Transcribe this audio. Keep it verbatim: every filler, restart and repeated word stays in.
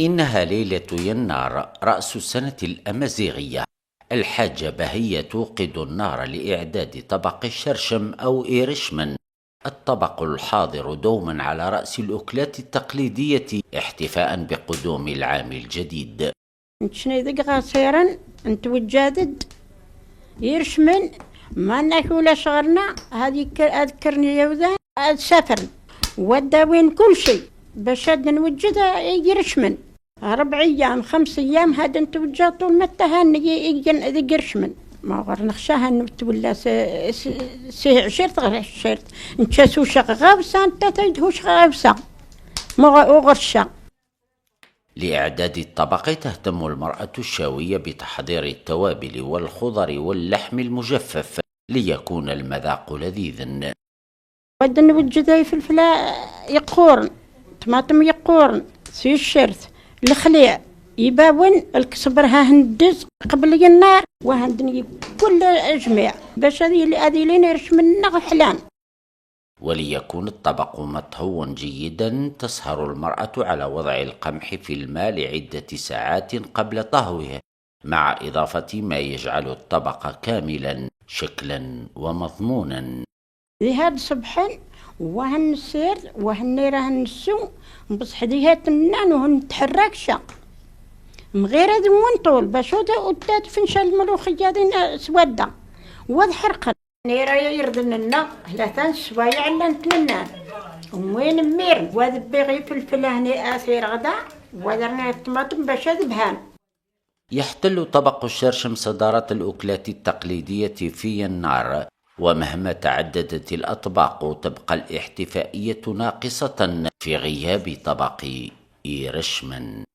إنها ليلة ينار رأس السنة الأمازيغية. الحاجة بهية توقد النار لإعداد طبق الشرشم أو إيرشمن. الطبق الحاضر دوما على رأس الأكلات التقليدية احتفاء بقدوم العام الجديد. Neččen deg ɣer sirem n twejjad-d ircmen, ma nnak ulac ɣer-neɣ ad kkren yiwdan ad safren, wa d-awin kulci bac ad nwejjed ircmen. Rebɛ iyam, xems iyam, had ntwejjad tul ma ttahan deg ircmen. Ma ɣer-neɣ cahan ur twella s ɛcirt ɣer ɛcirt, nečča s uceɣ ɣawsa, netta tayed huceɣ ɣawsa. Ma uɣer cca. لإعداد الطبق تهتم المرأة الشاوية بتحضير التوابل والخضر واللحم المجفف ليكون المذاق لذيذا. Wa d-nwejjed ifelfel yeqquren, ṭmaṭem yeqquren, s iccert, lexliɛ, ibawen, lkesber ha hen-ddez qbel yennar, wa hen-ddez kull ajmiɛ bac ad ilin ircmen-nneɣ ḥlan. وليكون الطبق مطهوا جيدا، تسهر المرأة على وضع القمح في الماء لعدة ساعات قبل طهوه، مع إضافة ما يجعل الطبق كاملا شكلا ومضمونا. Diha d-ṣebḥen, wa hen-nessired, wa hen-nira hen-nessu, nbeṣṣeḥ diha t-nnan u hen-netḥerrak cca. Mɣir ad wen ṭul bac ur d-, ur d-tadfen ca lmeluxiyya din s wadda, wa d-ḥerqen. Nira irden-nneɣ tlata n sswayeɛ llan ttmennan. Win mmiren, wa d-bbiɣ ifelfel ahni ad t-irɣda, wa d-rniɣ ṭmaṭem bac ad bhan. يحتل طبق الشرشم صدارة الأكلات التقليدية في ينار، ومهما تعددت الأطباق تبقى الاحتفائية ناقصة في غياب طبق إيرشمن.